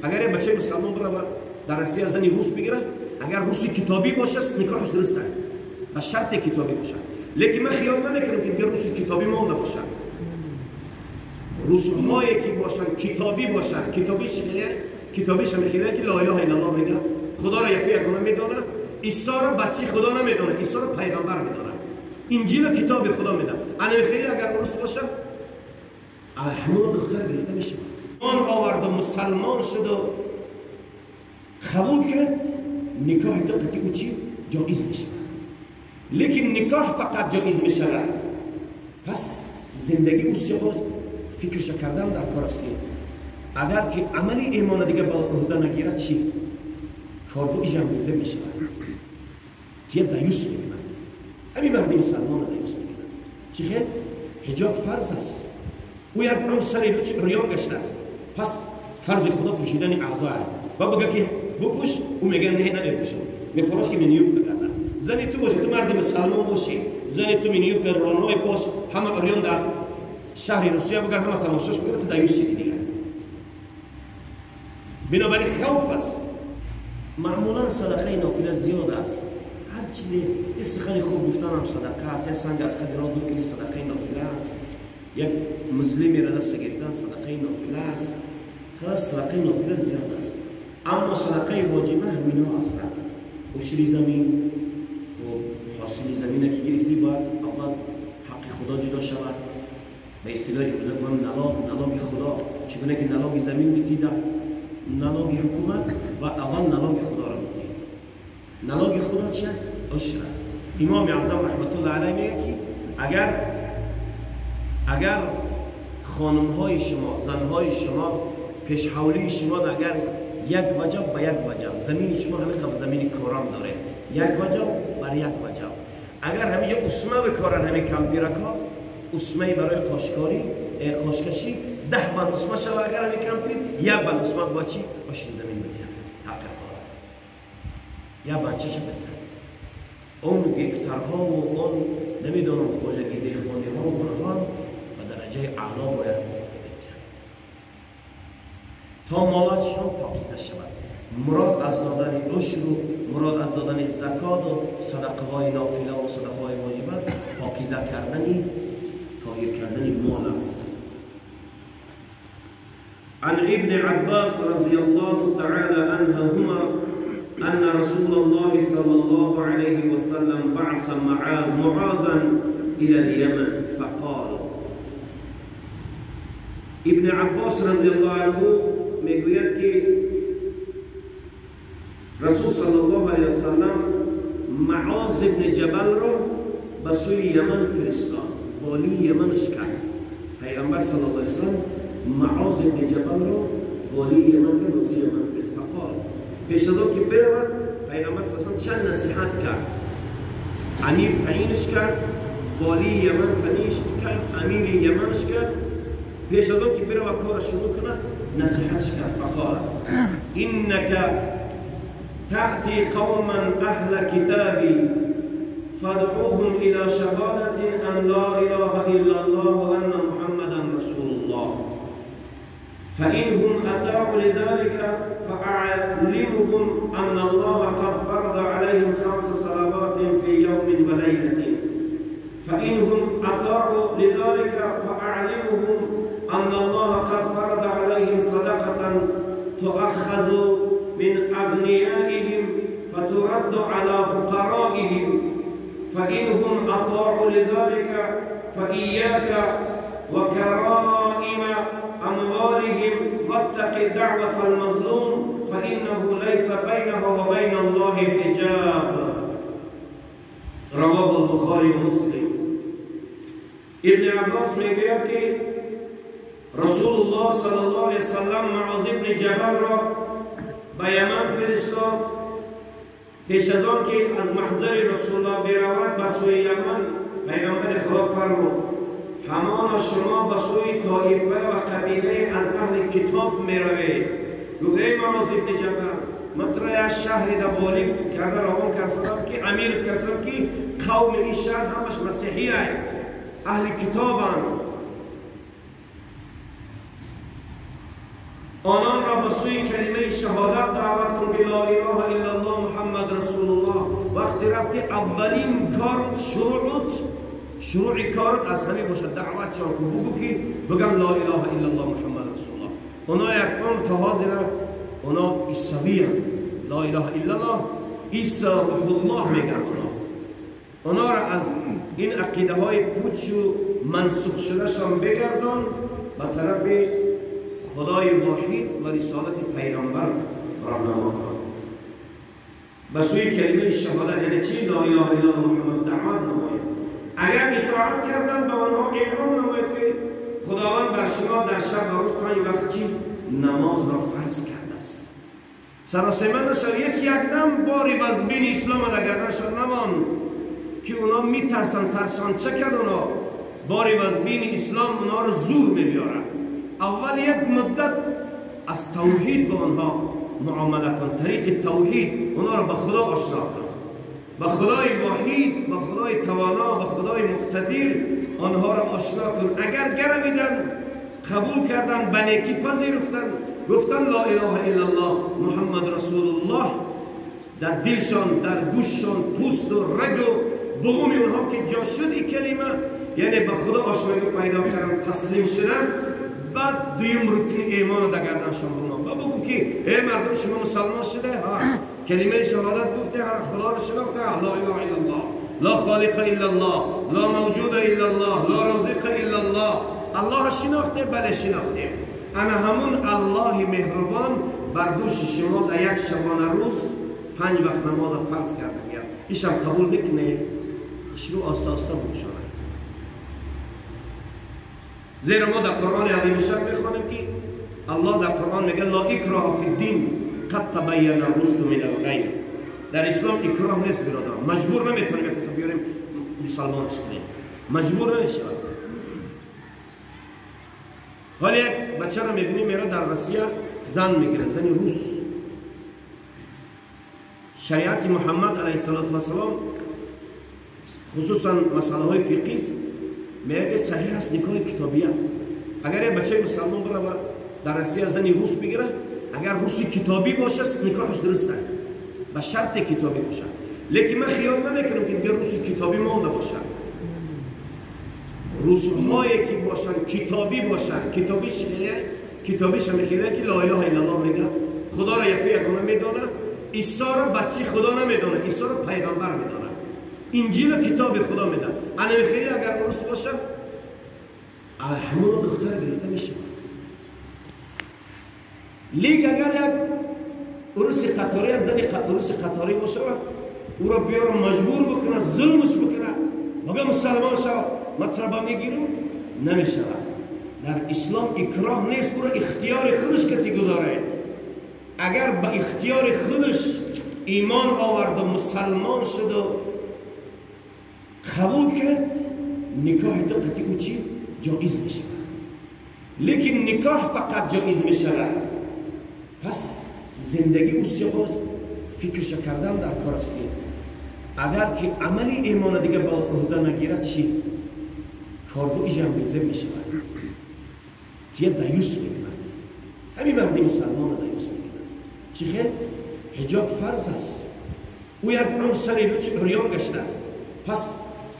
Агар як бачаи мусалмон бирава дар Россия зани рус бигирад, агар руси китобӣ бошад, никоҳаш дуруст аст, ба шарте китобӣ бошад. Лекин ман хиёл намекунам, ки дигар руси китобӣ монда бошад. Русҳое ки бошанд, китобӣ бошанд, китобӣ шихеле, китобӣ шамихеле ки ла илаҳа иллаллоҳ мегӯяд, Худоро яку ягона медонад, Исоро бачаи Худо намедонад, Исоро пайғамбар медонад, Инҷилро китоби Худо медонад. Ана михеле агар рус бошад, ҳамон духтар гирифта мешавад. Он оварду мусалмон шуду қабул кард, никоҳи ду қати ӯ чӣ ҷоиз мешавад. Лекин никоҳ фақат ҷоиз мешавад, пас зиндагӣ ӯ шавад. Фикрша кардан дар кор аст, ки агар ки амали имона дига ба уҳда нагирад, чӣ корбу ижам лозим мешавад. Тия даюс мекунад, ҳамин марди мусалмона даюс мекунад. Чӣ хел? Ҳиҷоб фарз аст, ӯ як умр сари луч урён гаштааст, пас фарзи Худо пӯшидани аъзо аст. Ва бигӯ ки бупӯш, ӯ мегӯяд не, намепӯшам, мефораш ки миниюб бигардад. Зани ту бошад, ту марди мусалмон бошӣ, зани ту миниюб ронои пош ҳама урён дар шаҳри Русия бигар, ҳама тамошош бигар, ту даюс шидӣ дигар. Бинобар ин хавф аст. Маъмулан садақаи нофила зиёд аст. Ҳар чизе, як сухани хуб гуфтанам садақа аст, як санг аз қадри роҳ дур кунӣ садақаи нофила аст, як музлимеро даста гирифтан садақаи нофила аст. Халас, садақаи нофила зиёд аст. Аммо садақаи воҷиба ҳамино ҳастанд. Ушри замин, хуб, ҳосили замина ки гирифтӣ, бояд аввал ҳаққи Худо ҷудо шавад. Ба истилоҳи имрӯза гӯям, налог, налоги Худо. Чӣ гуна ки налоги замин метида, налоги ҳукумат, ва аввал налоги Худоро метиҳ. Налоги Худо чи аст? Ушр аст. Имоми Аъзам раҳматуллоҳи алайҳ мегӯяд, ки агар хонумҳои шумо, занҳои шумо, пешҳавлии шумо агар як ваҷаб ба як ваҷаб, замини шумо ҳамин қабл замини корам доред, як ваҷаб бар як ваҷаб, агар ҳаминҷо усма бикоранд, ҳамин кампиракҳо усмаи барои қошкорӣ, қошкашӣ 10 банд усма шава, агар ҳамин кампир як банд усма бояд чӣ ушри замин битиҳад, ҳаққи Худо як бандчаша битиҳад. Он гектарҳову он намедонам хоҷаги деҳқониҳо, онҳо ҳам ба дараҷаи аъло бояд битиҳанд, то молашон покиза шавад. Мурод аз додани ушру, мурод аз додани закоту садақаҳои нофилаву садақаҳои воҷиба покиза кардани, тоҳир кардани мол аст. عن ابن عباس رضي الله تعالى عنهما أن رسول الله صلى الله عليه وسلم بعث معاذا إلى اليمن فقال. ابن عباس رضي الله عنه میگوید که رسول صلی الله علیه وسلم معاذ ابن جبل را به سوی یمن فرستاد، والی یمنش کرد. پیغمبر صلی الله علیه وسلم معاذ ابن جبل را والی یمن کرد، به سوی یمن فرستاد. فقال، پیش از آن که برود پیغمبر صلی الله علیه وسلم چند نصیحت کرد. امیر تعیینش کرد، والی یمن تعیینش کرد، امیر یمنش کرد. پیش از آن که برود کار شروع کند نصیحتش کرد. فقال انک تأتی قوما اهل کتابی فادعوهم الى شهادة ان لا اله الا الله وان محمدا رسول الله، فإنهم أطاعوا لذلك فأعلمهم أن الله قد فرض عليهم 5 صلوات في يوم وليلة، فإنهم أطاعوا لذلك فأعلمهم أن الله قد فرض عليهم صدقة تؤخذ من أغنيائهم فترد على فقرائهم، فإنهم أطاعوا لذلك فإياك وكرائم أموالهم واتق دعوة المظلوم فإنه ليس بينه وبين الله حجاب. رواه البخاري ومسلم. ابن عباس میگوید که رسول الله صلی الله علیه وسلم معاذ ابن جبل را به یمن فرستاد. پیش از آن که از محضر رسول الله برود به سوی یمن، پیغمبر خدا فرمود همانا شما به سوی طایفه و قبیله از اهل کتاب میروید. گفت ای معاذ ابن جبل، من تو را یک شهری در والی کرده روان کردم که امیرت کردم که قوم این شهر همش مسیحی است، اهل کتابند. آنان را به سوی کلمه شهادت دعوت کن که لا اله الا الله محمد رسول الله. وقتی رفتی اولین کارت شروع کارت از همین باشد، دعوت شان کن، بگو که بگم لا اله الا الله محمد رسول الله. اونا یک عمر تا حاضر اونا عیسوی، لا اله الا الله عیسی روح الله میگن. اونا را از این عقیده های پوچ و منسوخ شده شان بگردان به طرف خدای واحد و رسالت پیامبر راهنما کن. به سوی کلمه شهادت یعنی چی؟ لا اله الا الله محمد دعوت نماید. اگر اطاعت کردن به آنها اعلام نماید که خداوند بر شما در شب و روز پنج وقت چی؟ نماز را فرض کرده است. سراسیمه نشو، یک دم باری وزبین اسلام را گردنشان نمان که اونا میترسن، ترسان چه کرد اونا باری وزبین اسلام اونا را زور میبیارن. اول یک مدت از توحید به آنها معامله کن، طریق توحید اونا را به خدا آشنا کن، به خدای واحد، به خدای توانا، به خدای مقتدر آنها را آشنا کن. اگر گرویدن، قبول کردن، به نیکی پذیرفتن، گفتن لا اله الا الله محمد رسول الله، در دلشان، در گوششان، پوست و رگ و بغوم اونها که جا شد این کلمه، یعنی به خدا آشنایی پیدا کردن، تسلیم شدن، بعد دویم رکن ایمان در گردنشان بمان و بگو که ای مردم شما مسلمان شده، ها کلمه شهادت گفته، ها خدا را شناخته، لا اله الا الله، لا خالق الا الله، لا موجود الا الله، لا رازق الا الله، الله شناخته، بله شناخته. انا همون الله مهربان بر دوش شما در یک شبانه روز پنج وقت نماز فرض کرده گرد، ایشم قبول نکنه، شروع آسته آسته بگشانه. زیرا ما در قرآن عظیم الشان میخوانیم که الله در قرآن میگه لا اکراه فی الدین قد تبین الرشد من الغی. در اسلام اکراه نیست برادر، مجبور نمیتونیم یک کس بیاریم مسلمانش کنیم، مجبور نمیشود. حالا یک بچه را میبینیم میره در روسیه زن میگیره، زن روس. شریعت محمد علیه السلام خصوصا مسئله های فقهی است، میگه صحیح است نکاح کتابیت. اگر یک بچه مسلمان بره و در روسیه زن روس بگیره، اگر روسی کتابی باشه نکاحش درست است، به شرط کتابی باشه. لیکن من خیال نمیکنم که دیگه روسی کتابی مانده باشه. روس‌هایی که باشن کتابی باشن، کتابی شنیله، کتابیش میخیله که لا اله الا الله میگه، خدا را یکی یگانه میدونه، عیسی را بچه خدا نمیدونه، عیسی را پیغمبر میدونه، انجیل کتاب خدا میده. انا میخیله اگر روس باشه همون دختر گرفته میشه. لیک اگر یک عروس قطاری از زن عروس قطاری باشه، او را بیاره مجبور بکنه، ظلمش بکنه، بگه مسلمان شو مطربه میگیرم، نمیشود. در اسلام اکراه نیست، او را اختیار خودش کتی گذاره. اگر به اختیار خودش ایمان آورد و مسلمان شد و قبول کرد، نکاح تو قطعی او چی؟ جایز میشود. لیکن نکاح فقط جایز میشود، پس زندگی او چه بود؟ فکرش کردن در کار است که اگر که عملی ایمان دیگه با عهده نگیرد چی؟ کار دو ایجام بیزم میشود، تیه دیوس میکند. همین مردی مسلمان دیوس میکند. چی خیل؟ حجاب فرض است، او یک عمر سر لوچ عریان گشته است، پس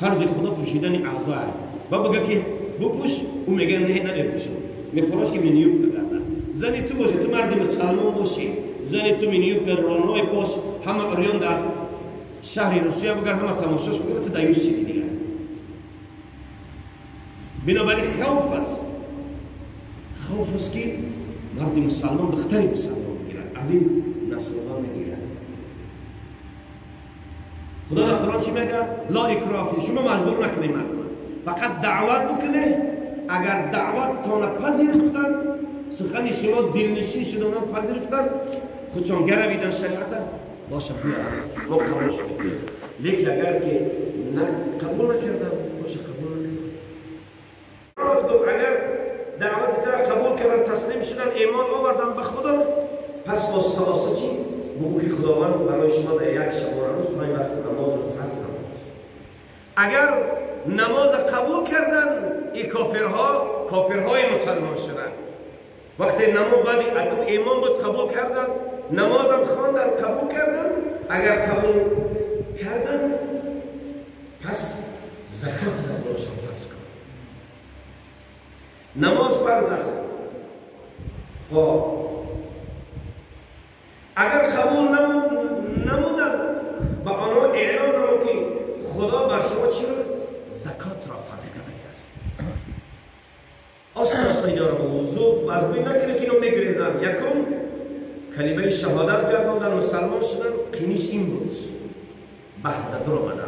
فرض خدا پوشیدن اعضا است. و بگه که بپوش، او میگه نه نمیپوشم، میفروش که منیوب نگرده. زن تو باشه، تو مرد مسلمان باشی، زن تو منیوب کرد، رانای پاش همه عریان در شهر روسیه بگر، همه تماشاش بگر، تو دیوس شدی دیگه. بنابراین خوف است، خوف است که مرد مسلمان دختر مسلمان بگیرد، از این نسلها نگیرد. خدا در قرآن چی میگه؟ لا اکراه فی، شما مجبور نکنید مردم، فقط دعوت بکنه. اگر دعوت تان پذیرفتن، سخن شما دلنشین شد، اونا پذیرفتن، خودشان گرویدن شریعت باشه بیا ما قبولش میکنیم. لیکن اگر که نه قبول نکردن، باشه قبول نکردن. اگر دعوت را قبول کردن، تسلیم شدن، ایمان آوردن به خدا، پس آسته آسته چی؟ بگو که خداوند برای شما در یک شبانه روز پنج وقت نماز رو فرض نمود. اگر نماز قبول کردن، این کافرها کافرهای مسلمان شدن. وقتی نماز بعد ایمان بود قبول کردن، نمازم خواندن قبول کردن، اگر قبول کردن پس زکات را برایشان فرض کن. نماز فرض است. خب اگر قبول نمودن به آنها اعلان نمود که خدا بر شما چی را؟ زکات را فرض کرده است. آسان آسان اینا را به وضوح وضعی نکنه که اینو میگریزن. یکم کلمه شهادت گرداندن، مسلمان شدن، قینیش این بود، بحر در آمدن.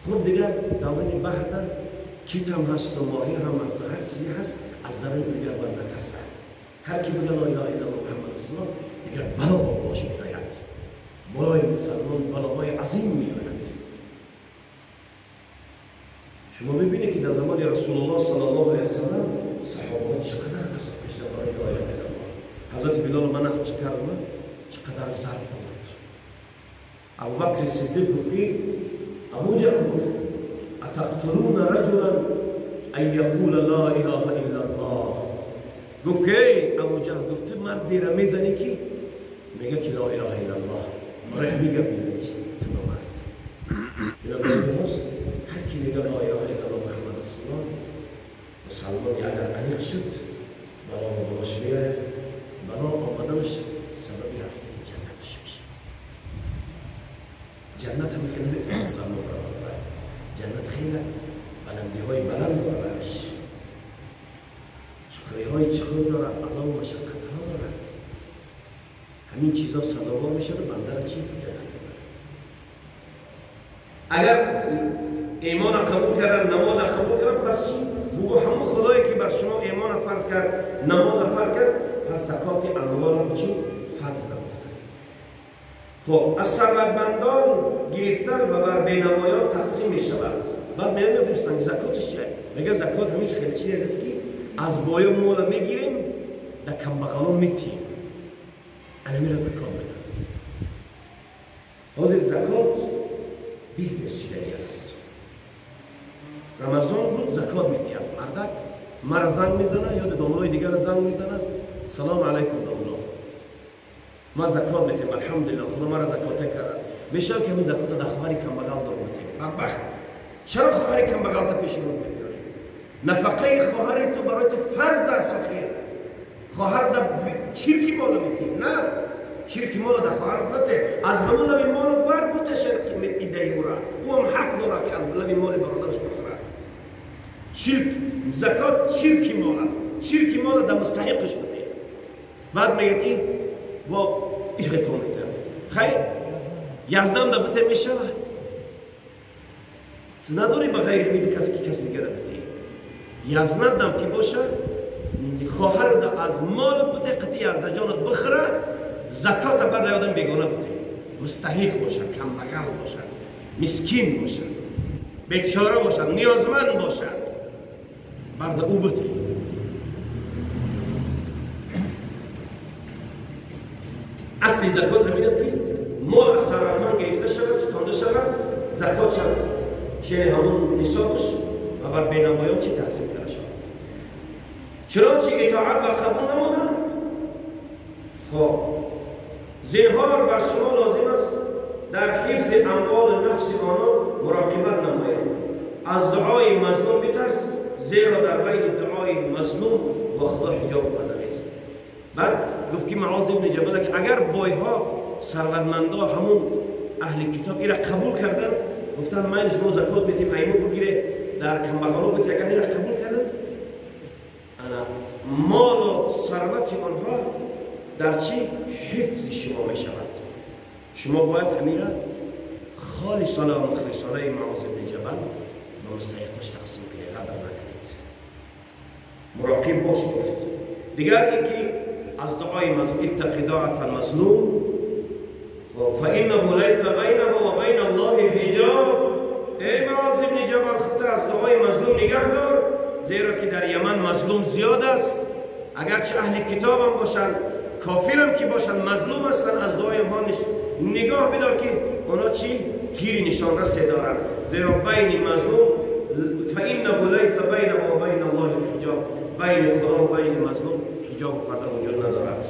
خب دیگر دوران بحر در کیت هم هست و ماهی هم هست، هر چیزی هست، از درون دیگر باید نترسن. هر کی بگه لا اله الا الله محمد رسول الله دیگر بلا با بالاش میآید، بالای مسلمان بلاهای عظیم میآید. شما میبینید که در زمان رسول الله صلی الله علیه وسلم صحابه ها چقدر عذاب کشیدن برای لا اله الا الله. حضرت بلال من نقل کردم چقدر ضرب خورد. ابوبکر صدیق گفت که ابو جهل گفت اتقتلون رجلا ان یقول لا اله الا الله. گفت که ابو جهل گفت مردی را میزنی که میگه که لا اله الا الله، برای همین گپ میزنیش تو نامرد. بنابراین هر کی میگه لا اله الا الله محمد رسول الله مسلمان اگر عمیق شد بلا بالاش میآید، بلا آمدنش سبب رفتن جنتش میشه. جنت هم که نمیتونه مسلمان را ببره، جنت خیلی بلندی های بلند داره، برش چکری های چکر داره، عذاب و مشقت ها دارد. همین چیزا سزاوار میشه و بنده را چی؟ جنت میبره. اگر ایمان قبول کردن، نماز قبول کردن، پس چی؟ بگو همون خدایی که بر شما ایمان فرض کرد، نماز فرض کرد، پس زکات اموال هم چی؟ فرض نمود. خب از ثروتمندان گرفتن و بر بینوایان تقسیم می شود. بعد میان میپرسن زکاتش چیه؟ میگه زکات همین خیلی چیزی است که از بای مال میگیریم در کمبغلان میتیم، انا میره زکات میدم. حاضر زکات business شده است. رمضان بود زکات میتیم، مردک مرا زنگ میزنه یا داملای دیگر زنگ میزنه، سلام علیکم داملا، ما زکات میتیم الحمدلله خدا مرا زکات کرده است. میشه که همین زکات در خواهری کمبغل دار میتیم. بدبخت چرا خواهری کمبغل تا پیش رو میاری؟ نفقه خواهر تو برای تو فرض است. آخر خواهر در چیرکی مال میتی؟ نه چیرکی مال در خواهر نته، از همون لبی مال بر بوده شرک ایده او را، او هم حق داره که از لبی مال برادرش بخوره. چیرک زکات چیرکی مال است، چیرکی مال در مستحقش بده. بعد میگه که با این خطا میته خیر یزدم در بته میشه، تو نداری به غیر همین کسی که کسی دیگه بته. یزدم که باشه خواهر از مال بده قطعی یزد جانت بخره، زکات بر آدم بیگانه بده، مستحق باشه، کمبغل باشه، مسکین باشه، بیچاره باشه، نیازمند باشه، بر او بده. اصل زکات همین است که مال از ثروتمند گرفته شود، ستانده شود، زکات شود، یعنی همون نصابش و بر بینوایان چی تقسیم کرده شود. چنانچه اطاعت و قبول نمودن، خب زینهار بر شما لازم است در حفظ اموال نفس آنان مراقبت نمایید. از دعای مظلوم بترس، زیرا در بین دعای مظلوم و خدا حجاب پرده نیست. بعد گفت که معاذ ابن جبل که اگر بایها ثروتمندا همون اهل کتاب ایرا قبول کردن، گفتن مایلش ما زکات میتیم ایمو بگیره در کمبغلو بده، اگر ایرا قبول کردن انا مال و ثروت آنها در چی؟ حفظ شما می شود. شما باید همیره خالصانه و مخلصانه معاذ ابن جبل به مستحقش تقسیم کنید، غدر نکنید، مراقب باش. گفت دیگر اینکه از دعای مظلوم، اتق دعوة المظلوم فإنه ليس بينه وبين الله حجاب. ای معاذ ابن جبل خود از دعای مظلوم نگه دار، زیرا که در یمن مظلوم زیاد است، اگرچه اهل کتاب هم باشند، کافر هم که باشند، مظلوم هستند، از دعای آنها نگاه بدار که اونا چی؟ تیر نشان رسه دارند. زیرا بین مظلوم فإنه ليس بينه وبين الله حجاب، بین خدا و بین مظلوم حجاب ҳиҷобу парда вуҷуд надорад.